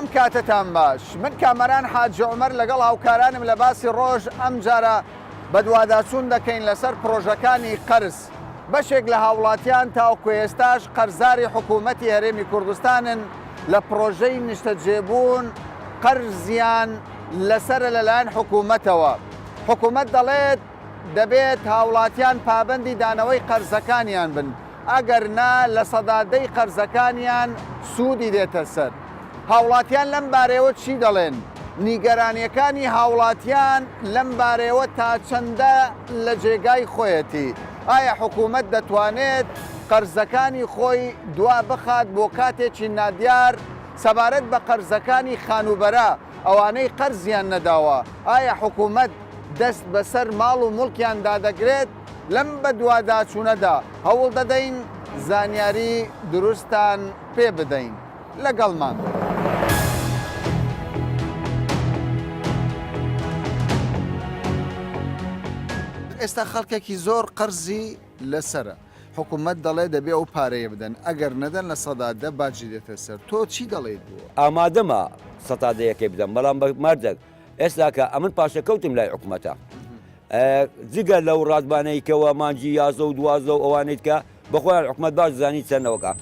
ئەم کاتەتان باش من کامەران حاجی عومەر لەگەڵ هاوکارانم لە باسی ڕۆژ ئەمجارە بەدواداچوون دەکەین لەسەر پڕۆژەکانی قەرز بەشێک لە هاوڵاتیان تاوەکو ئێستاش قەرزاری حکوومەتی هەرێمی کوردستانن لە پڕۆژەی نیشتەجێبوون قەرزیان لەسەرە لەلایەن حکوومەتەوە حکوومەت دەڵێت دەبێت هاوڵاتیان پابەندی دانەوەی قەرزەکانیان بن، ئەگەر نا 10% ی قەرزەکانیان سوودی دێتە سەر. هاوڵاتیان لەم بارەیەوە چی دەڵێن؟ نیگەرانییەکانی هاوڵاتیان لەم بارەیەوە تا چەندە لە جێگای خۆیەتی؟ ئایا حکوومەت دەتوانێت قەرزەکانی خۆی دوا بخات بۆ کاتێکی نادیار؟ سەبارەت بە قەرزەکانی خانووبەرە، ئەوانەی قەرزیان نەداوە، ئایا حکوومەت دەست بەسەر ماڵ و موڵکیان دادەگرێت، لەم بەدواداچوونەدا هەوڵ دەدەین زانیاری دروستتان پێ بدەین. لەگەڵمان بن. ئێستا خەڵکێکی زۆر قەرزی لەسەرە، حکومەت دەڵێ دەبێ ئەو پارەیە بدەن، ئەگەر نەدەن 10% باجی دێتە سەر، تۆ چی دەڵێیت بۆ؟ ئامادەمە سەتا دەیەکەی بدەم، بەڵام بە مەرجێک ئێستا کە ئەمن پاشەکەوتم لای حکومەتە جگە لەو ڕاتبانەی کەەوە مانگی یازە و دوازدە و ئەوانیت کە بەخۆیان حکومەت باش زانی چەندەوەکە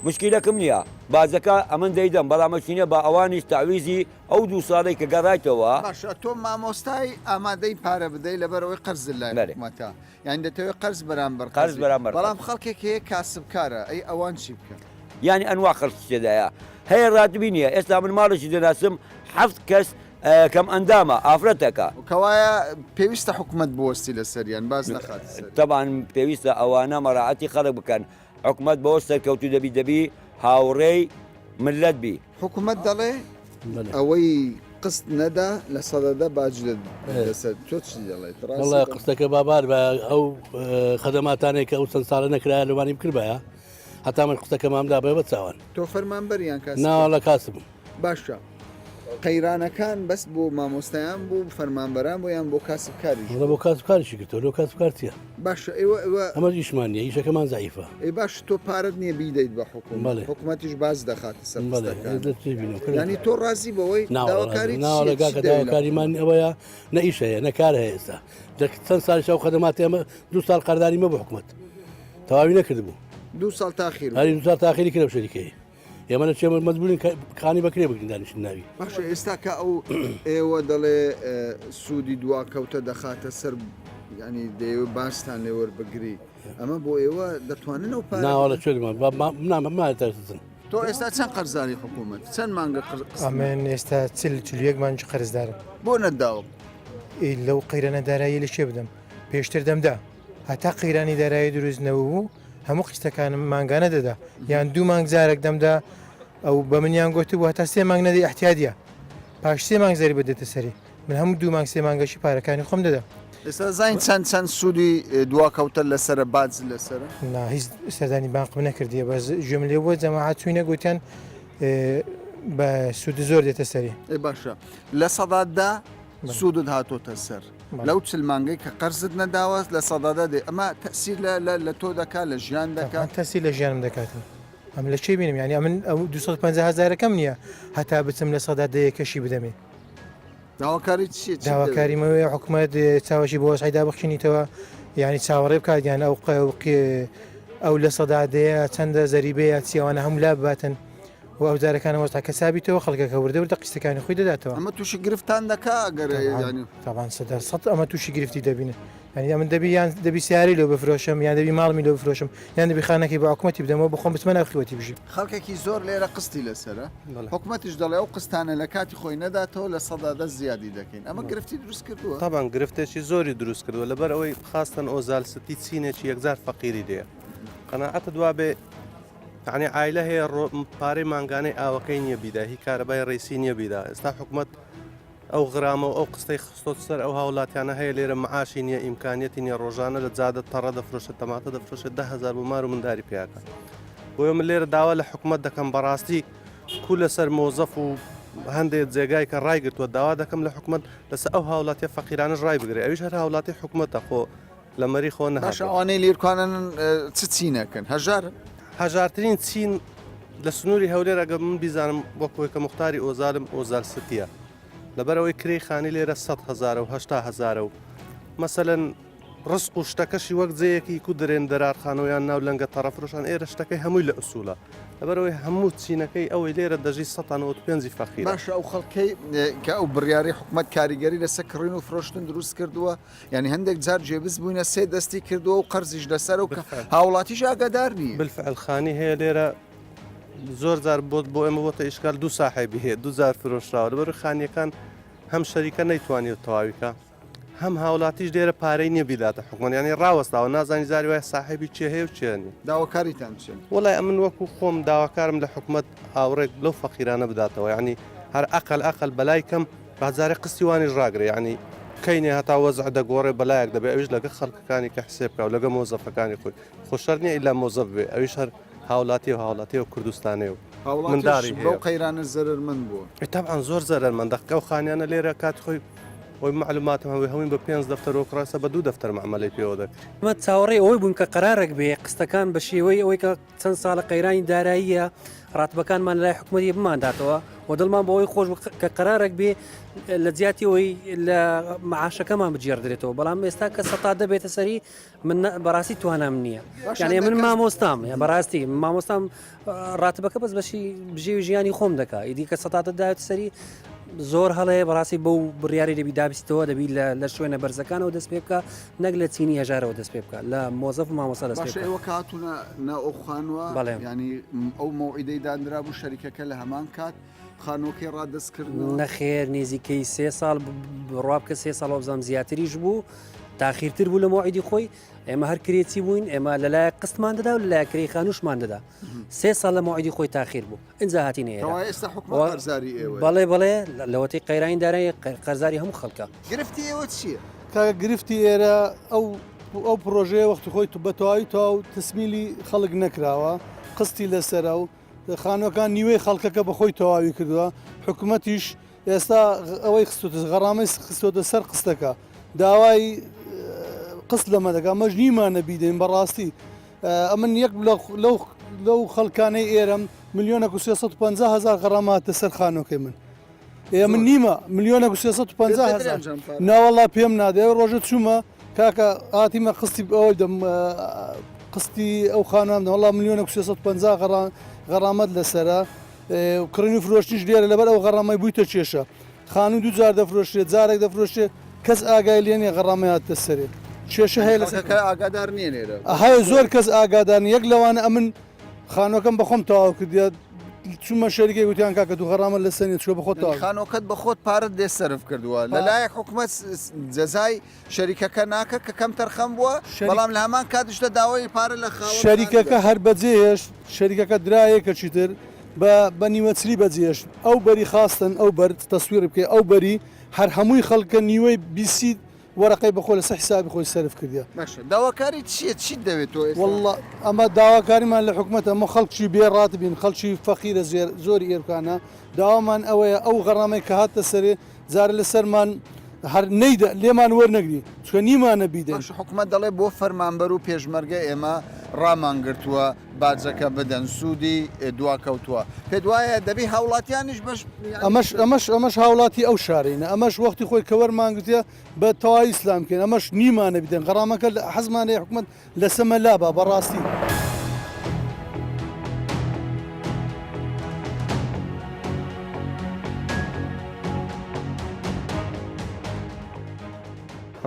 مشکیلەکەم نییە بازەکە ئەمن دەیدەم بەڵام مەچینە بە ئەوانیش تعویزی ئەو دوو ساڵی کە گەڕایتەوە باشە تۆ مامۆستای ئامادەی پارە بدەی لەبەرەوەی قەرز لای حکومەتە یان دەتەوێت قەرز بەرامبەر قەرز بەرامبەر بەڵام خەڵکێک هەیە کاسبکارە ئەی ئەوان چی بکەن؟ یانی ئەنوا خەڵکی تێدایە هەیە ڕاتبی نییە ئێستا من ماڵێکی دەناسم حەفت کەس کەم ئەندامە ئافرەتەکە. کەوایە پێویستە حکومەت بوەستی لەسەریان باز نەخاتە سەریان. تەبعەن پێویستە ئەوانە مەراعەتی خەڵک بکەن حکومەت بەوە سەرکەوتوو دەبی دەبی هاوڕێی مللەت بی. حکومەت دەڵێ ئەوەی قست نەدا 10% باج لەسەر تۆ چی دەڵێت وەڵا قستەکە بابار بە ئەو خەدەماتانێک کە ئەو چەند ساڵە نەکرایە لەوانی بکردایە هەتا من قسەکەمام دا بە چاوان تۆ فەرمانبەر یان کاسب ناوەڵە کاسبم باشە قەیرانەکان بەس بۆ مامۆستایان بوو فەرمانبەران بۆ یان بۆ کاسبکاریش وەڵا بۆ کاسبکاریشی گرتەوە لۆ کاسبکار چییە باشە ئێوە ئێوە ئەمەش ئیشمان نییە ئیشەکەمان زەعیفە ئەی باش تۆ پارەت نییە بیدەیت بە حکوومەت بەڵێ. حکوومەتیش باج دەخاتە سەر بەڵێ قستەکان لە چی بینەوە کرد یعنی تۆ ڕازی بەوەی ناوەڵا داواکاری ناوەڵا چییە چی کاکە دەوێت لە داواکاریمان ئەوەیە نە ئیش هەیە نە کار هەیە ئێستا دە چەند ساڵیش ئەو خەدەماتی ئەمە دوو ساڵ قەرداری مەبوو حکوومەت تەواوی نەکردبوو دوو ساڵ تاخیر بوو. هەری دوو ساڵ تاخیری کرد ئەو شەریکەی ئێمە لە چێمە مەجبورین خانی بەکرێ بگرین دانیشتن ناوی. باشە ئێستا کە ئەو ئێوە دەڵێ سوودی دواکەوتە دەخاتە سەر ینی دەیەوێ باستان لێ وەربگری ئەمە بۆ ئێوە دەتوانن ئەو پارە ناوەڵە چۆنمان نامەتن. تۆ ئێستا چەند قەرزاری حکوومەت چەند مانگە ئەمن ئێستا چل چل یەک مانگی قەرزدارم. بۆ نەتداوە؟ لەو قەیرانە داراییە لە کێ بدەم؟ پێشتر دەمدا. هەتا قەیرانی دارایی دروست نەبوو هەموو قیستەکانم مانگانە دەدا یان دوو مانگ جارێک دەمدا ئەو بە منیان گوتبوو هەتا سێ مانگ نەدەی احتیادیە پاش سێ مانگ زەری بدێتە سەری من هەموو دوو مانگ سێ مانگەشی پارەکانی خۆم دەدا. ئێستا زین چەند چەند سوودی دواکەوتە لەسەرە باج لەسەرە؟ نا هیچ سەردانی بانقم نەکردیە بەس گوێم لێ بووە جەماعەت چوینە گوتیان بە سوود زۆر دێتە سەری. ئێ باشە 10% سوودت هاتۆتە سەر لەو چل مانگەی کە قەرزت نەداوە 10% دێ ئەمە تەسیر لە تۆ دەکات لە ژیان دەکات تەسی لە ژیانم دەکاتن ئەم لە چێ بینم یعنی ئەمن ئەو 250 هزارەکەم نییە هەتا بچم لە سەدا دەیەکەشی بدەمێ داواکاری چی داواکاریمەوەی حکوومەت چاوەشی بۆ وەسعیدا بخشینیتەوە یعنی چاوەڕێ بکات یان ئەو ئەو لە سەدا دەیە چەندە زەریبەیە چیوانە هەموو لا بباتن و ئەو جارەکانە وەزعەکە سابیتەوە خەڵکەکە وردە وردە قیستەکانی خۆی دەداتەوە. ئەمە تووشی گرفتان دەکا ئەگەر یانی. تابان سەدا سەد ئەمە تووشی گرفتی دەبین یانی ئەمن دەبی یان دەبی سیارەی لۆ بفرۆشم یان دەبی ماڵمی لۆ بفرۆشم یان دەبی خانەکەی بە حکومەتی بدەمەوە بخۆم بچمە ناو خیوەتی بژیم. خەڵکێکی زۆر لێرە قستی لەسەرە حکومەتیش دەڵێ ئەو قستانە لە کاتی خۆی نەداتەوە 10% زیادی دەکەین ئەمە گرفتی دروست کردووە؟ تابان گرفتێکی زۆری دروست کردووە لەبەر ئەوەی خاستەن ئۆزال ستی چینێکی یەکجار فەقیری لێیە قەناعەتت وابێ یەعنی عایلە هەیە پارەی مانگانەی ئاوەکەی نییە بیدا هی کارەبای ڕیسی نییە بیدا ئێستا حکومت ئەو غرامە و ئەو قستەی خستۆت سەر ئەو هاوڵاتیانە هەیە لێرە معاشی نییە ئیمکانیەتی نییە ڕۆژانە لە جادە تەڕە دەفرۆشێت تەماتە دەفرۆشێت دههزار بۆ مار و منداری پیاکە بۆیە من لێرە داوا لە حکومت دەکەم بەڕاستی کو لەسەر مۆزەف و هەندێک جێگای کە ڕایگرتووە داوا دەکەم لە حکومت لەسەر ئەو هاوڵاتیە فەقیرانش ڕای بگرێ ئەویش هەر هاوڵاتی حکومەتە خۆ لە مەریخەوە باشە نەهاتووە. ئەوانەی لیرکانن چ چینەکەن هەژارن؟ هەژارترین چین. لە سنووری هەولێر ئەگەر من بیزانم وەک ئەوەی کە موختاری ئۆزالم ئۆزال ستیە لەبەر ئەوەی کرێی خانی لێرە 100 هەزارە و 80 هەزارە و مەسەلەن ڕزق و شتەکەشی وەک جێیەکی کو درێن دەرارخانەوە یان ناو لەنگە تەڕەفرۆشان ئێرە شتەکەی هەمووی لە ئوسولە لەبەرئەوەی هەموو چینەکەی ئەوەی لێرە دەژی 195 فەقیرە. باشە ئەو خەڵکەی کە ئەو بڕیارەی حکومەت کاریگەری لەسەر کڕین و فرۆشتن دروست کردووە یعنی هەندێک جار جێبز بووینە سێ دەستی کردووە و قەرزیش لەسەر و هاوڵاتیش ئاگادار نییە. بالفعل خانی هەیە لێرە زۆر جار بۆت بۆ ئێمە بۆتە ئیشکال دوو ساحێبی هەیە دوو جار فرۆشراوە لەبەر خانیەکان هەم شەریکە نەیتوانیوە تەواوی کا هەم هاوڵاتیش لێرە پارەی نییە بیداتە حکومەت یانی ڕاوەستاوە نازانی جاری وایە ساحێبی چێ هەیە و چێ نیە. داواکاریتان چیە؟ وەڵای ئەمن وەکو خۆم داواکارم لە حکومەت ئاوڕێک لەو فەقیرانە بداتەوە یانی هەر ئەقەل ئەقەل بەلای کەم با جارێ قستی وانیش ڕاگرێ یانی کەینێ هەتا وەزع دەگۆڕێ بەلایەک دەبێ ئەویش لەگە خەڵکەکانی کە حسێب کا و لەگە مۆزەفەکانی خۆی خۆ شەرت نیە ئیلا مۆزەف بێ ئەویش هەر هاوڵاتیە و هاوڵاتیە و کوردستانێ و هاوڵاتیش منداڕی بەو هەیە. قەیرانە زەرەرمەند بووە. ئێ تەبعەن زۆر زەرەرمەندە ئەو خانیانە لێرە کاتی خۆی ئەوەی مەعلوماتم هەبێ هەمووی بە پێنج دەفتەر وەک ڕاستە بە دوو دەفتەر مەعمەلەی پێوە دەکرێ. ئێمە چاوەڕێی ئەوەی بووین کە قەرارێک بێ قستەکان بە شێوەی ئەوەی کە چەند ساڵە قەیرانی داراییە ڕاتبەکانمان لای حکومەتی بمانداتەوە و دڵمان بەوەی خۆش بوو کە قەرارێک بێ لە جیاتی ئەوەی لە معاشەکەمان بگێڕدرێتەوە بەڵام ئێستا کە سەتا دەبێتە سەری من بەڕاستی توانام نییە یانێ من مامۆستام یا بەڕاستی مامۆستام ڕاتبەکە بەس بەشی بژێوی ژیانی خۆم دەکا ئیدی کە سەتاتە داوێت سەری زۆر هەڵەیە بەڕاستی بەو بڕیاری دەبی دابستەوە دەبی لە شوێنە بەرزەکانەوە دەست پێ بکە نەک لە چینی هەژارەوە دەست پێ بکە لە مۆزەف و مامۆستا دەست پێ بکە. ئێوە کاتونە ناو ئەو خانووە بەڵێ. ینی ئەو مەوعیدەی دانرا بوو شەریکەکە لە هەمان کات خانووەکەی ڕادەست کردنەوە؟ نەخێر نێزیکەی سێ ساڵ بڕوا بکە سێ ساڵ وابزانم زیاتریش بوو تاخیرتر بوو لە مەوعیدی خۆی ئێمە هەر کرێچی بووین ئێمە لەلایەک قستمان دەدا و لەلایەک کرێی خانووشمان دەدا سێ ساڵ لە مەوعیدی خۆی تاخیر بوو ئینجا هاتینە ئێرە کەوایە ئێستا حکومەت قەرزاری ئێوەیە؟ بەڵێ بەڵێ لەوەتەی قەیرانی دارایی قەرزاری هەموو خەڵکە. گرفتی ئێوە چییە؟ کاکە گرفتی ئێرە ئەو ئەو پڕۆژەیە وەختی خۆی بە تەواوی تەواو تەسمیلی خەڵک نەکراوە قستی لەسەرە و خانووەکان نیوەی خەڵکەکە بە خۆی تەواوی کردووە، حکومەتیش ئێستا ئەوەی خستۆتە غەڕامەی خستۆتە سەر قستەکە داوای قست لەمە دەکات مەش نیمانە بیدەین بەڕاستی ئەمن یەک لەو لەو خەڵکانەی ئێرەم ملیۆنێک و 350 هزار غەڕاماتە سەر خانووەکەی من ئێ من نیمە ملیۆنێک و 350 هزار ناوەڵا پێم نادێ ڕۆژە چوومە کاکە هاتیمە قستی ئەوەی دەم قستی ئەو خانوام دەم وەڵا ملیۆنێک و 350 غەڕا غەڕامەت لەسەرە کڕین و فرۆشتنیش لێرە لەبەر ئەو غەڕامەی بوویتە کێشە خانوو دوو جار دەفرۆشرێت جارێک دەفرۆشرێت کەس ئاگای لێ نییە غەڕامەی هاتە سەرێ کێشە هەیە لەسەر خەڵکەکە ئاگادار نییە لێرە هەیە زۆر کەس ئاگادار نییە یەک لەوانە ئەمن خانووەکەم بەخۆم تەواو کردیە چوومە شەریکێک وتیان کاکە دوو غەڕامەت لەسەر نییە چووە بەخۆت تەواو خانووەکەت بەخۆت پارەت لێ سەرف کردووە لەلایەک حکومەت جەزای شەریکەکە ناکە کە کەم تەرخەم بووە بەڵام لە هەمان کاتیشدا داوای پارە لە خاوەن شەریکەکە هەر بەجێهێشت شەریکەکە درایە کەچی تر بە بە نیوەچلی بەجێهێشت ئەو بەری خاستن ئەو بەر تەسویڕی بکەی ئەو بەری هەر هەمووی خەڵکە نیوەی بیسی وەرەقەی بەخۆ لەسەر حسابی خۆی سەرف کردیە. باشە داواکاریت چیە چیت دەوێت تۆ ئێستا؟ واللە ئەمە داواکاریمان لە حکومەتە ئەمە خەڵکی بێ ڕاتبین خەڵکی فەقیرە زێر زۆری ئێرکانە داوامان ئەوەیە ئەو غەڕامەی کە هاتە سەرێ جارێ لەسەرمان هەر نەیدە لێمان وەرنەگری چونکە نیمانە بیدەین. باشە حکومەت دەڵێ بۆ فەرمانبەر و پێشمەرگە ئێمە ڕامانگرتووە باجەکە بدەن سوودی دواکەوتووە پێت وایە دەبی هاوڵاتیانیش بەش ئەمەش ئەمەش ئەمەش هاوڵاتی ئەو شارەینە ئەمەش وەختی خۆی کە وەرمانگرتیە بە تەواوی ئیسلام بکەین ئەمەش نیمانە بیدەن غەڕامەکە حەزمان لێیە حکومەت لەسەمە لابا بەڕاستی.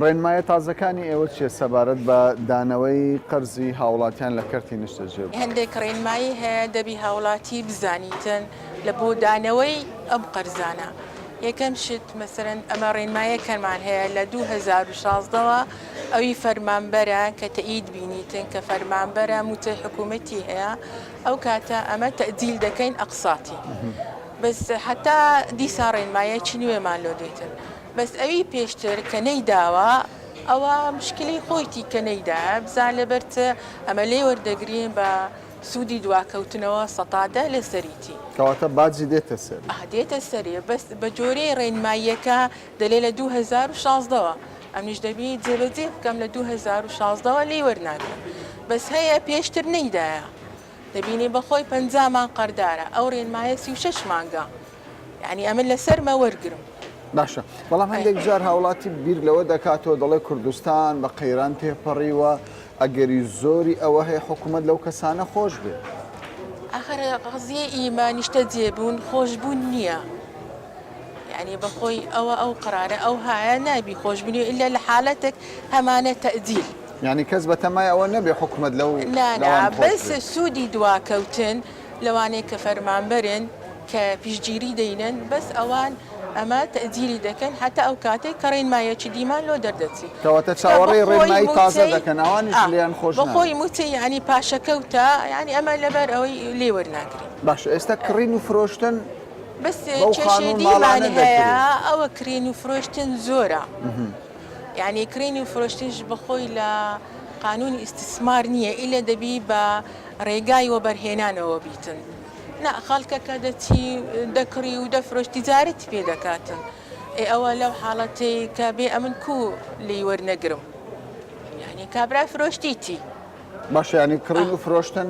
ڕێنمایە تازەکانی ئێوە چیە سەبارەت بە دانەوەی قەرزی هاوڵاتیان لە کەرتی نیشتەجێبوون؟ هەندێک ڕێنمایی هەیە دەبی هاوڵاتی بزانیتن لە بۆ دانەوەی ئەم قەرزانە یەکەم شت مەسەلەن ئەمە ڕێنمایەکەمان هەیە لە 2016 وە ئەوی فەرمانبەرە کە تەئید بینیتن کە فەرمانبەرە موچەی حکوومەتی هەیە ئەو کاتە ئەمە تەئجیل دەکەین ئەقساتی بەس حتا دیسان ڕێنمایەکی نوێمان لۆ دێتن بەس ئەوی پێشتر کە نەیداوە ئەوە مشکلەی خۆیتی کە نەیدایە بزان لەبەر چ ئەمە لێی وەردەگرین بە سوودی دواکەوتنەوە سەتا دە لەسەریتی. کەواتە باجی دێتە سەری. ئاه دێتە سەری بەس بە جۆرەی ڕێنماییەکە دەلێ لە 2016 وە ئەمنیش دەبی جێبەجێ بکەم لە 2016 وە لێی وەرناگرم بەس هەیە پێشتر نەیدایە. دەبینی بەخۆی 50 مانگ قەردارە ئەو ڕێنمایە 36 مانگە یعنی ئەمن لەسەرمە وەرگرم. باشە بەڵام هەندێک جار هاوڵاتی بیر لەوە دەکاتەوە دەڵێ کوردستان بە قەیران تێپەڕیوە ئەگەری زۆری ئەوە هەیە حکوومەت لەو کەسانە خۆش بێ. ئاخر قەزیەی ئیمە نیشتەجێبوون خۆشبوون نییە یعنی بەخۆی ئەوە ئەو قرارە ئەو هایە نابی خۆشببوونی ئللا لە حالەتێک هەمانە تەجیل. یعنی کەس بەتەمای ئەوە نەبێ حکوومەت لەو نا نا بەس سوودی دواکەوتن لەوانەیە کە فەرمانبەرن کە پشتگیری دەینن بەس ئەوان ئەمە تەئجیلی دەکەن هەتا ئەو کاتەی کە ڕێنمایەکی دیمان لۆ دەردەچی. کەواتە چاوەڕێی ڕێنمایی تازە دەکەن ئەوانیش لێیان خۆش نابێت. بەخۆی موچەی یانی پاشەکەوتە یانی ئەمە لەبەر ئەوەی لێ وەرناگرین. باشە ئێستا کڕین و فرۆشتن بەس بەو کێشەی خانوو و دیمان ماڵانە هەیە دەکرێ؟ ئەوە کرین و فرۆشتن زۆرە یانی کرین و فرۆشتنش بەخۆی لە قانونی ئیستیسمار نییە ئیلە دەبی بە ڕێگای وەبەرهێنانەوە بیتن نا خەڵکەکە دەچی دەکڕی و دەفرۆش تیجارەتی پێ دەکاتن ئێ ئەوە لەو حاڵەتەی کە بێ ئەمن کو لێی وەرنەگرم یعنی کابرا فرۆشتیتی باشە ینی کڕین و فرۆشتن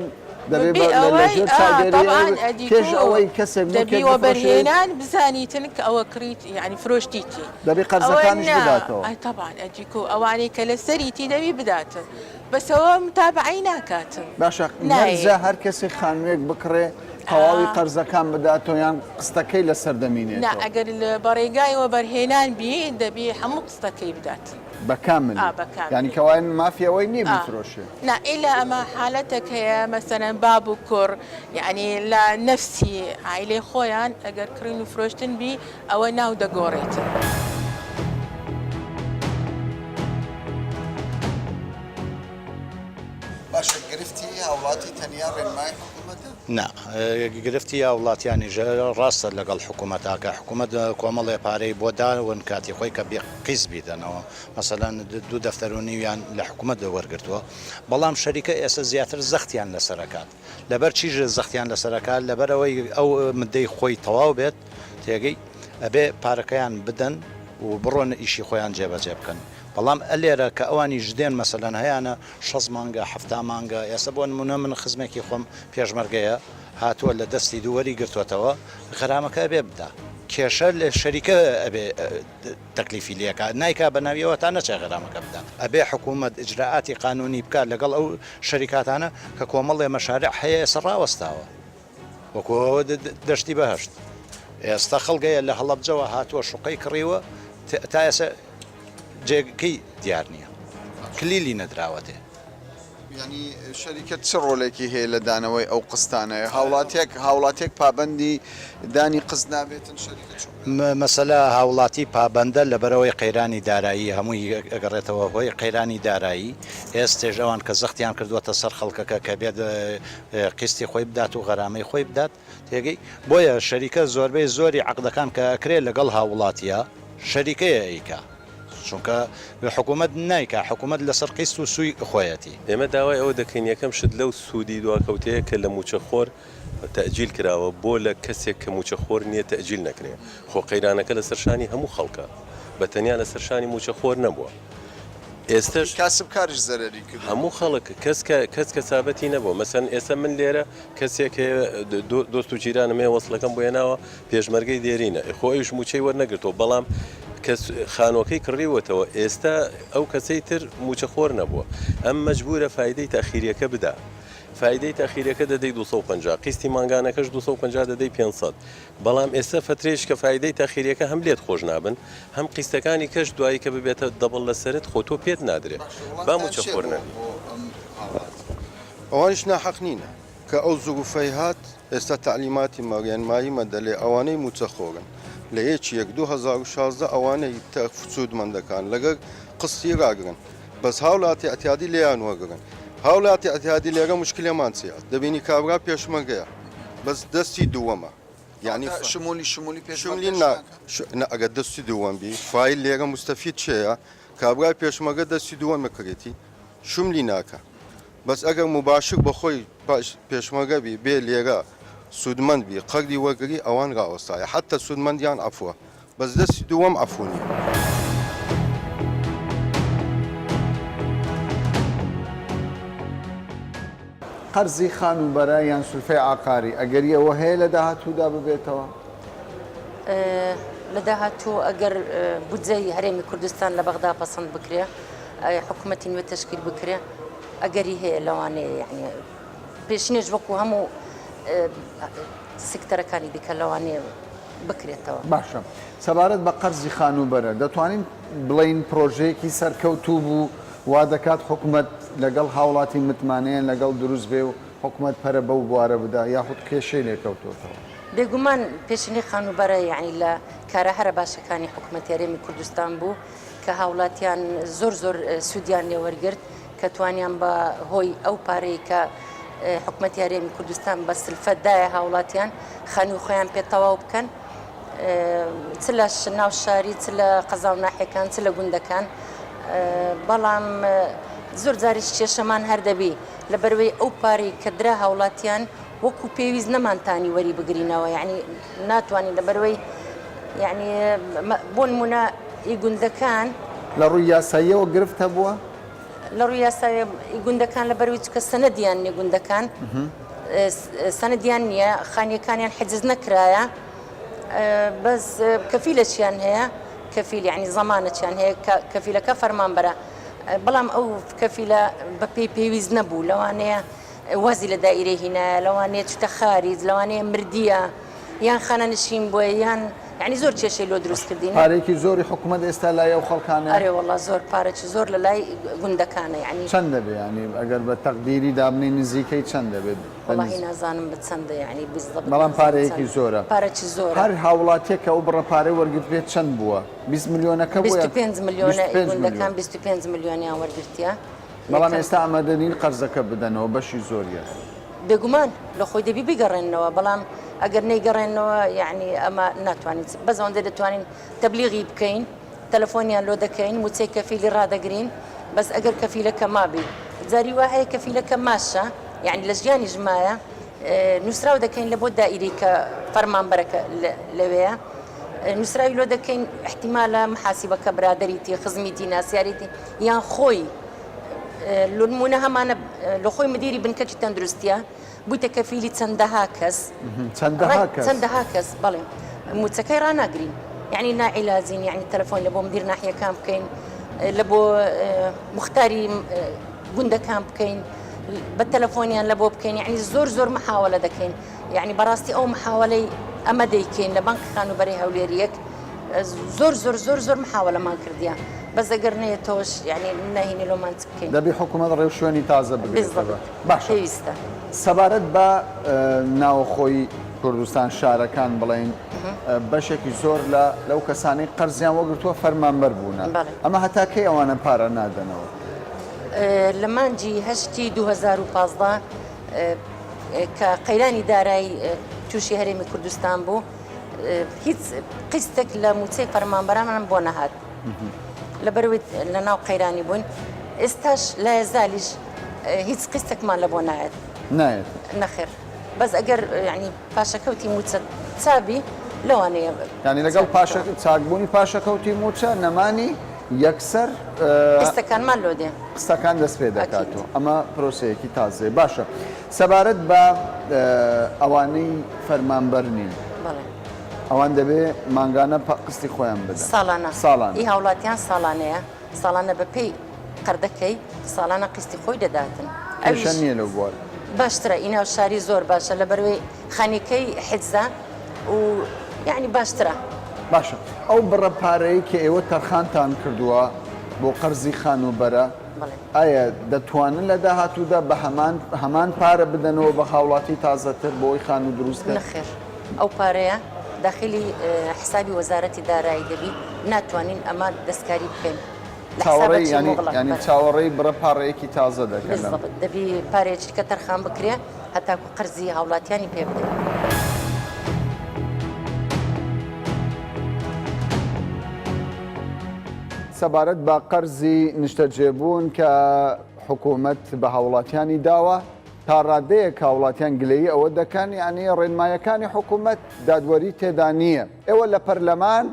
دەبێ بێ ئەوەی لەژێر ئا چاودێری تەبعەن ئەدی پێش کو ئەوەی کەسێک دەبی ملکێک بفرۆشێت وەبەرهێنان بزانیتن کە ئەوە کڕیت یعنی فرۆشتیتی دەبێ ئەوە قەرزەکانیش نا بداتەوە. ئەی تەبعەن ئەدی کو ئەوانەی کە لەسەریتی دەبی بداتن بەس ئەوە متابەعەی ناکاتن باشە نایەی. مەرجە هەر کەسێک خانوویەک بکڕێ تەواوی قەرزەکان بداتەوە یان قستەکەی لەسەر نا دەمینێتەوە؟ ئەگەر بە ڕێگای وەبەرهێنان بی دەبی هەموو قستەکەی بدات. بە کاملی ئا بە یانی کاملی. کەوایە مافی ئەوەی نییە ئا بیفرۆشێ. نا ئیلا ئەمە حالەتەک هەیە مەسەلەن باب و کوڕ یانی لە نەفسی عایلەی خۆیان ئەگەر کڕین و فرۆشتن بی ئەوە ناو دەگۆڕێتن. باشە گرفتی هاوڵاتی تەنیا ڕێنمای حکومەتە؟ نا گرفتی هاوڵاتیانیش ڕاستە لەگەڵ حکومەتا کە حکومەت کۆمەڵێ پارەی بۆ داون کاتی خۆی کە بێ قیست بیدەنەوە مەسەلەن دوو دەفتەر و نیویان لە حکومەت وەرگرتووە بەڵام شەریکە ئێستا زیاتر زەختیان لەسەر ئەکات لەبەر چیش زەختیان لەسەر ئەکات لەبەر ئەوەی ئەو مدەی خۆی تەواو بێت تێگەی ئەبێ پارەکەیان بدەن و بڕۆن ئیشی خۆیان جێبەجێ بکەن بەڵام ئەلێرە کە ئەوانیش دێن مەسەلەن هەیانە شەست مانگە حەفتا مانگە ئێستا بۆ نمونە من خزمێکی خۆم پێشمەرگەیە هاتووە لە دەستی دوو وەری گرتووەتەوە غەرامەکە ئەبێ بدا کێشە لە شەریکە ئەبێ تەکلیفی لێکا نایکا بە ناویەوە تا نەچێ غەرامەکە بدا ئەبێ حکوومەت ئیجرائاتی قانونی بکات لەگەڵ ئەو شەریکاتانە کە کۆمەڵێ مەشارع هەیە ئێستا ڕاوەستاوە وەکو ئەوە دەشتی بەهەشت ئێستا خەڵک هەیە لە هەڵەبجەوە هاتووە شوقەی کڕیوە تا ئێستا جێگەی دیار نییە کلیلی نەدراوەتێ. یانی شەریکەت چ ڕۆلێکی هەیە لە دانەوەی ئەو قستانەیە هاوڵاتیەک هاوڵاتیەک پابەندی دانی قست نابێتن شەریکە چۆن؟ مەسەلە هاوڵاتی پابەندە لەبەرئەوەی قەیرانی دارایی هەمووی ئەگەڕێتەوە هۆی قەیرانی دارایی ئێستێش ئەوان کە زەختیان کردووەتە سەر خەڵکەکە کە بێت قیستی خۆی بدات و غەرامەی خۆی بدات تێگەی بۆیە شەریکە زۆربەی زۆری عەقدەکان کە ئەکرێ لەگەڵ هاووڵاتیە شەریکەیە ئەیکا چونکە حکوومەت نایکا حکوومەت لەسەر قیست و سووی خۆیەتی. ئێمە داوای ئەوە دەکەین یەکەم شت لەو سوودی دواکەوتەیە کە لە مووچەخۆر تەئجیل کراوە بۆ لە کەسێک کە مووچەخۆر نییە تەئجیل نەکرێ خۆ قەیرانەکە لەسەر شانی هەموو خەڵکە بە تەنیا لەسەر شانی مووچەخۆر نەبووە ئێستەش کاسبکاریش زەرەری کردووە. هەموو خەڵک کەس کە کەس کەسابەتی نەبووە مەسەلەن ئێستا من لێرە کەسێک هەیە دۆست و جیرانم هەیە وەسڵەکەم بۆ هێناوە پێشمەرگەی دێرینە خۆ ئەویش مووچەی وەرنەگرتووە بەڵام کە خانووەکەی کڕیوەتەوە ئێستا ئەو کەسەی تر مووچەخۆر نەبووە ئەم مەجبوورە فایدەی تەئخیریەکە بدا فایدەی تەئخیرەکە دەدەی 250 قیستی مانگانەکەش 250 دەدەی 500 بەڵام ئێستا فەترەیش کە فایدەی تەئخیریەکە هەم لێت خۆش نابن هەم قیستەکانی کەش دوایی کە ببێتە دەبڵ لەسەرت خۆ تۆ پێت نادرێ با مووچە خۆر نەبی. ئەوانیش ناحەق نینە کە ئەو زروفەی هات ئێستا تەعلیماتی مە ڕێنمایی مە دەلێ ئەوانەی مووچە خۆرن لە یەکی یەک 2016 ئەوانەی تە سوودمەندەکان لەگەر قستی ڕاگرن بەس هاولاتی ئەتیادی لێیان وەگرن هاولاتی ئەتیادی لێرە مشکلێمان چیە دەبینی کابرا پێشمەرگەیە بەس دەستی دووەمە یعنی شمولی شمولی شمولی نا نا ئەگەر دەستی دووەم بی فایل لێرە مستەفید چێە کابرای پێشمەرگە دەستی دووەمە کرێتی شملی ناکە بەس ئەگەر موباشر بەخۆی پاش پێشمەرگە بی بێ لێرە سوودمەند بی قەردی وەرگری ئەوان ڕاوەستایە حەتە سوودمەندیان عەفوە بەس دەستی دووەم عەفو نیە. قەرزی خانووبەرە یان سولفەی عەقاری ئەگەری ئەوە هەیە لە داهاتوودا ببێتەوە؟ لە داهاتوو ئەگەر بودجەی هەرێمی کوردستان لە بەغدا پەسەند بکرێ، حکوومەتی نوێ تەشکیل بکرێ، ئەگەری هەیە لەوانەیە یعنی پێشینێش وەکو هەموو سکتەرەکانی دیکە لەوانەیە بکرێتەوە. باشە سەبارەت بە قەرزی خانووبەرە دەتوانین بڵێین پرۆژەیەکی سەرکەوتوو بوو وا دەکات حکومەت لەگەڵ هاوڵاتی متمانەیان لەگەڵ دروست بێ و حکومەت پەرە بەو بوارە بدا یاخود کێشەی لێکەوتۆتەوە؟ بێگومان پێشینەی خانووبەرە یەعنی لە کارە هەرە باشەکانی حکومەتی هەرێمی کوردستان بوو کە هاوڵاتیان زۆر زۆر سوودیان لێ وەرگرت کە توانیان بە هۆی ئەو پارەی کە حکومەتی هەرێمی کوردستان بە سلفە دایە هاوڵاتیان خانووی خۆیان پێ تەواو بکەن چ لە ناو شاری چ لە قەزا و ناحیەکان چ لە گوندەکان بەڵام زۆر جاریش کێشەمان هەر دەبی لەبەرئەوەی ئەو پارەی کە درا هاوڵاتیان وەکو پێویست نەمانتانی وەری بگرینەوە یعنی ناتوانین لەبەرئەوەی یعنی بۆ نمونە ئی گوندەکان لە ڕووی یاساییەوە گرفت هەبووە؟ لە ڕووی یاساییە ئی گوندەکان لەبەرئەوەی چونکە سەنەدیان نیە گوندەکان سەنەدیان نییە خانیەکانیان حجز نەکرایە بەس کەفیلەچیان هەیە کەفیل یعنی زەمانەچیان هەیە کەفیلەکە فەرمانبەرە بەڵام ئەو کەفیلە بە پێی پێویست نەبوو لەوانەیە وازی لە دائیرەی هینایە لەوانەیە چوتە خاریج لەوانەیە مردیە یان خانەنشین بووە یان یعنی زۆر کێشەی لۆ دروست کردین. پارەیەکی زۆری حکومەت ئێستا لای ئەو خەڵکانەیە؟ ئەرێ وەڵا زۆر پارەکی زۆر لە لای گوندەکانە یعنی. چەند دەبێ یعنی ئەگەر بە تەقدیری دابنێی نزیکەی چەند دەبێت؟ وەڵاهی نازانم بە چەندە یعنی بالضبط بەڵام پارەیەکی زۆرە. پارەکی زۆرە. هەر هاوڵاتیەک کە ئەو بڕە پارەی وەرگرتبێت چەند بووە؟ 20 ملیۆنەکە بووە؟ 25 ملیۆنە گوندەکان 25 ملیۆنیان وەرگرتیە. بەڵام ئێستا ئامادە نین قەرزەکە بدەنەوە بەشی زۆریان. بێگومان لە خۆی دەبی بیگەڕێننەوە بەڵام ئەگەر نەیگەڕێننەوە یعنی ئەمە ناتوانین بەس ئەوەندە دەتوانین تەبلیغی بکەین تەلەفۆنیان لۆ دەکەین موچەی کەفیلی ڕادەگرین بەس ئەگەر کەفیلەکە مابی جاری وا هەیە کەفیلەکە ماشە یعنی لە ژیانیش مایە نووسراو دەکەین لە بۆ دائیرەی کە فەرمانبەرەکە لەوەیە نووسراوی لۆ دەکەین احتیمالە محاسیبەکە برادەریتی خزمیتی ناسیاریتی یان خۆی لۆنمونە هەمانە لە خۆی مدیری بنکەکی تەندروستیە بوویتە کەفیلی چەندەها کەس چەندەها کەس چەندەها کەس بەڵێ موچەکەی ڕاناگرین یعنی ناعیلاجین یعنی تەلەفۆن لە بۆ مدیر ناحیەکان بکەین لە بۆ مختاری گوندەکان بکەین بە تەلەفۆنیان لە بۆ بکەین یعنی زۆر زۆر محاولە دەکەین یعنی بەڕاستی ئەو محاولەی ئەمە دەیکەین لە بانکی خانووبەرەی هەولێر یەک زۆر زۆر زۆر زۆر محاوەلەمان کردیە بەس ئەگەر نەیەتەوەش یعنی ناهینی لۆمان چ بکەین. دەبی حکومەت ڕێوشوێنی تازە بگرێتە بەر. بالضبط باشە پێویستە. سەبارەت بە ناوەخۆی کوردستان شارەکان بڵێین بەشێکی زۆر لە لەو کەسانەی قەرزیان وەگرتووە فەرمانبەر بوونە بەڵێ. ئەمە هەتا کەی ئەوانە پارە نادەنەوە؟ لە مانگی هەشتی 2015 کە قەیرانی دارایی تووشی هەرێمی کوردستان بوو هیچ قیستێک لە مووچەی فەرمانبەرانمان بۆ نەهات لەبەرئەوەی لە ناو قەیرانی بووین ئێستاش لایەزالیش هیچ قیستێکمان لە بۆ نایەت نایەت نەخێر بەس ئەگەر یعنی پاشەکەوتی مووچە چابی لەوانەیە یعنی لەگەڵ پاشە چاکبوونی پاشەکەوتی مووچە نەمانی یەکسەر قستەکانمان لۆ دێ قستەکان دەست پێ دەکاتەوە ئەمە پرۆسەیەکی تازەیە باشە سەبارەت بە ئەوانەی فەرمانبەر نین ئەوان دەبێ مانگانە قستی خۆیان بدەن ساڵانە ساڵانە ئی هاوڵاتیان ساڵانەیە ساڵانە بە پێی قەردەکەی ساڵانە قیستی خۆی دەداتن کێشە نییە لەو بوارە باشترە ئی ناو شاری زۆر باشە لەبەروەی خانیەکەی حجزە و یعنی باشترە. باشە ئەو بڕە پارەی کە ئێوە تەرخانتان کردووە بۆ قەرزی خانووبەرە ئایا دەتوانن لە داهاتوودا بە هەمان هەمان پارە بدەنەوە بە هاوڵاتی تازەتر بۆی خانوو دروست کەن؟ نەخێر ئەو پارەیە داخیلی حسابی وەزارەتی دارایی دەبی ناتوانین ئەمە دەستکاری بکەین لە چاوەڕێی حسابەکی یانی موغڵەق یانی بەرە. چاوەڕێی بڕە پاڕەیەکی تازە دەکەن لەم. بالضبط دەبی پارەیەکی دیکە تەرخان بکرێ هەتاکو قەرزی هاوڵاتیانی پێ بدەین. سەبارەت بە قەرزی نیشتەجێبوون کە حکوومەت بە هاوڵاتیانی داوە، تا ڕادەیەک هاوڵاتیان گلەیی ئەوە دەکەن یانی ڕێنمایەکانی حکوومەت دادوەری تێدا نییە. ئێوە لە پەرلەمان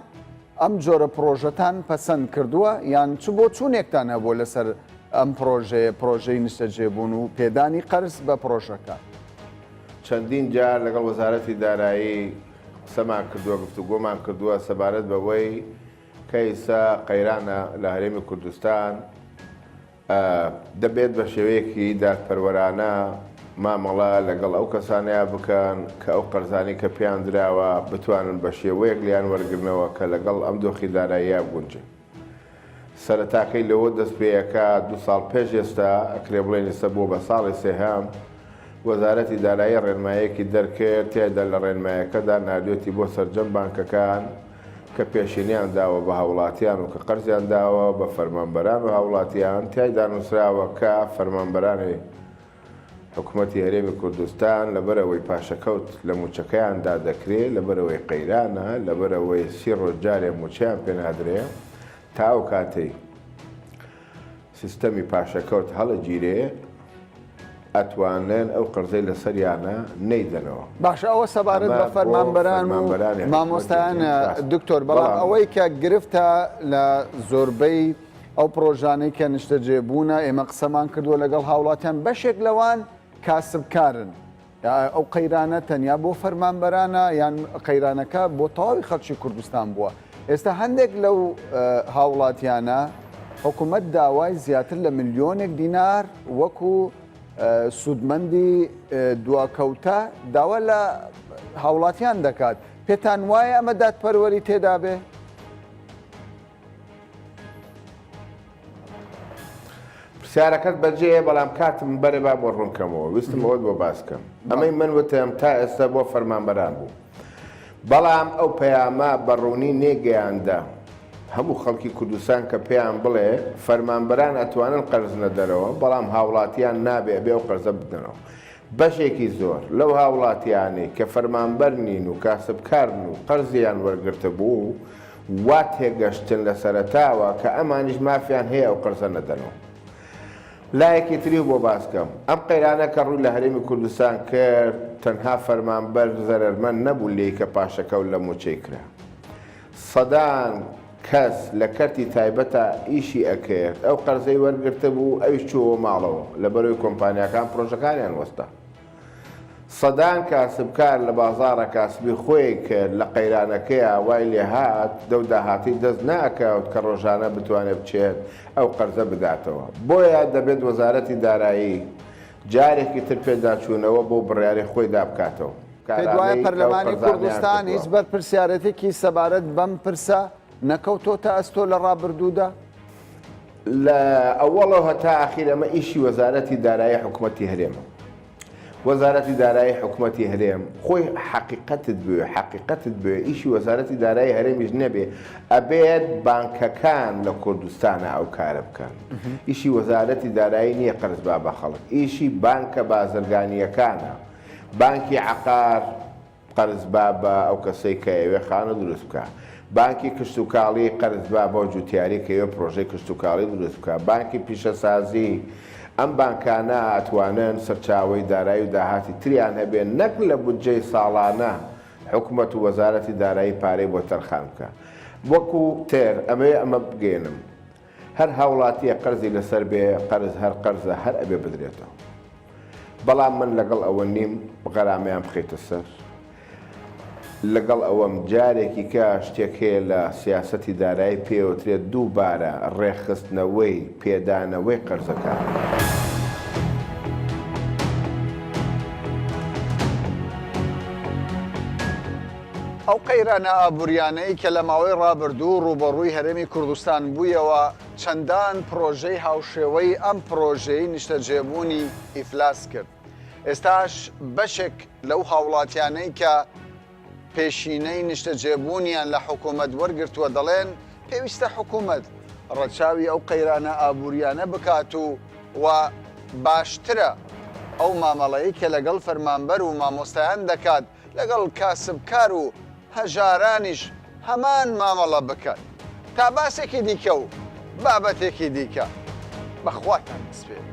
ئەم جۆرە پڕۆژەتان پەسەند کردووە یان چ بۆچوونێکتان هەبووە لەسەر ئەم پرۆژەیە، پرۆژەی نیشتەجێبوون و پێدانی قەرز بە پرۆژەکان؟ چەندین جار لەگەڵ وەزارەتی دارایی قسەمان کردووە، گفتوگۆمان کردووە سەبارەت بەوەی کە ئیستا قەیرانە لە هەرێمی کوردستان، دەبێت بە شێوەیەکی دادپەروەرانە مامەڵە لەگەڵ ئەو کەسانەیا بکەن کە ئەو قەرزانەی کە پێیان دراوە بتوانن بە شێوەیەک لێیان وەرگرنەوە کە لەگەڵ ئەم دۆخی داراییە بگونجێ. سەرەتاکەی لەوە دەست پێ ئەکا دوو ساڵ پێش ئێستا، ئەکرێ بڵێین ئێستا بووە بە ساڵی سێهەم، وەزارەتی دارایی ڕێنماییەکی دەرکرد، تیایدا لە ڕێنمایەکەدا ناردوێتی بۆ سەرجەم بانکەکان کە پێشینەیان داوە بە هاوڵاتیان و کە قەرزیان داوە بە فەرمانبەران و هاوڵاتیان، تیایدا نووسراوە کە فەرمانبەرانی حکومەتی هەرێمی کوردستان لەبەرئەوەی پاشەکەوت لە مووچەکەیاندا دەکرێ، لەبەرئەوەی قەیرانە، لەبەرئەوەی سی ڕۆژ جارێ مووچەیان پێ نادرێ، تا ئەو کاتەی سیستەمی پاشەکەوت هەڵەگیرێ، ئەتوانن ئەو قەرزەی لەسەریانە نەیدەنەوە. باشە ئەوە سەبارەت ئەمە بە بۆ فەرمانبەران و فەرمانبەرانی حکومەتی مامۆستایانە هەرێم ڕاستە، دکتۆر، بەڵام بەڵام. ئەوەی کە گرفتە لە زۆربەی ئەو پڕۆژانەی کە نیشتەجێبوونە، ئێمە قسەمان کردووە لەگەڵ هاوڵاتیان، بەشێک لەوان کاسبکارن، ئەو قەیرانە تەنیا بۆ فەرمانبەرانە یان قەیرانەکە بۆ تەواوی خەڵکی کوردستان بووە؟ ئێستا هەندێک لەو هاوڵاتیانە حکومەت داوای زیاتر لە ملیۆنێک دینار وەکو سوودمەندی دواکەوتە داوا لە هاوڵاتیان دەکات، پێتان وایە ئەمە دادپەروەری تێدابێ؟ پرسیارەکەت بەجێیە بەڵام کاتم بەرێ با بۆ ڕوون کەمەوە ویستم ئەوەت بۆ باس کەم ئەمەی من وتم تا ئێستا بۆ فەرمانبەران بوو بەڵام ئەو پەیامە بە ڕوونی نێگەیاندە هەموو خەڵکی کوردستان کە پێیان بڵێ فەرمانبەران ئەتوانن قەرز نەدەرەوە بەڵام هاوڵاتیان نابێ ئەبێ ئەو قەرزە بدەنەوە بەشێکی زۆر لەو هاوڵاتیانەی کە فەرمانبەر نین و کاسبکارن و قەرزیان وەرگرتبوو وا تێگەشتن لە سەرەتاوە کە ئەمانیش مافیان هەیە ئەو قەرزە نەدەنەوە. لایەکی تریو بۆ باس کەم، ئەم قەیرانە کە ڕووی لە هەرێمی کوردستان کرد تەنها فەرمانبەر زەرەرمەند نەبوو لێی کە پاشەکەوت لە مووچەی کرا. سەدان کەس لە کەرتی تایبەتا ئیشی ئەکرد ئەو قەرزەی وەرگرتبوو ئەویش چووەوە ماڵەوە لەبەرئەوەی کۆمپانیاکان پرۆژەکانیان وەستا. سەدان کاسبکار لە بازاڕە کاسبی خۆی کرد لە قەیرانەکەیا وای لێهات دەو داهاتەی دەست ناکەوت کە ڕۆژانە بتوانێت بچێت ئەو قەرزە بداتەوە بۆیە دەبێت وەزارەتی دارایی جارێکی تر پێداچوونەوە بەو بڕیارەی خۆیدا بکاتەوە پێت وایە کارانەی کە ئەو پەرلەمانی قەرزانەیان کوردستان کردووە. هیچ بەرپرسیارێتێکی سەبارەت بەم پرسە نەکەوتۆتە ئەستۆ لە ڕابردوودا؟ لە ئەوەڵەوە هەتا ئاخیر ئەمە ئیشی وەزارەتی دارایی حکومەتی هەرێمە. وەزارەتی دارایی حکومەتی هەرێم خۆی حەقیقەتت بوێ حەقیقەتت بوێ ئیشی وەزارەتی دارایی هەرێمیش نەبێ ئەبێت بانکەکان لە کوردستانە ئەو کارە بکەن ئیشی وەزارەتی دارایی نییە قەرز با بە خەڵک ئیشی بانکە بازرگانییەکانە بانکی عەقار قەرز با بە ئەو کەسەی کە ئەیەوێ خانوو دروست بکا. بانکی کشتوکاڵی قەرز با بەو جوتیارەی کە ئەیەوێ پرۆژەی کشتوکاڵی دروست بکا. بانکی پیشەسازی، ئەم بانکانە ئەتوانن سەرچاوەی دارایی و داهاتی تریان هەبێ نەک لە بودجەی ساڵانە حکومەت و وەزارەتی دارایی پارەی بۆ تەرخان بکا. وەکو تر ئەمەوێ ئەمە بگەیەنم هەر هاوڵاتیەک قەرزی لەسەر بێ قەرز هەر قەرزە هەر ئەبێ بدرێتەوە. بەڵام من لەگەڵ ئەوە نیم غەرامەیان بخەیتە سەر، لەگەڵ ئەوەم جارێکی کە شتێک هەیە لە سیاسەتی دارایی پێوترێت دووبارە ڕێکخستنەوەی پێدانەوەی قەرزەکان. ئەو قەیرانە ئابووریانەی کە لە ماوەی ڕابردوو ڕووبەڕووی هەرێمی کوردستان بوویەوە، چەندان پڕۆژەی هاوشێوەی ئەم پڕۆژەی نیشتەجێبوونی ئیفلاس کرد، ئێستاش بەشێک لەو هاوڵاتیانەی کە پێشینەی نیشتەجێبوونیان لە حکومەت وەرگرتووە دەڵێن پێویستە حکومەت ڕەچاوی ئەو قەیرانە ئابووریانە بکات و و باشترە ئەو مامەڵەی کە لەگەڵ فەرمانبەر و مامۆستایان دەکات لەگەڵ کاسبکار و هەژارانیش هەمان مامەڵە بکەن. تا باسێکی دیکە و بابەتێکی دیکە بە خواتان بسپێرم.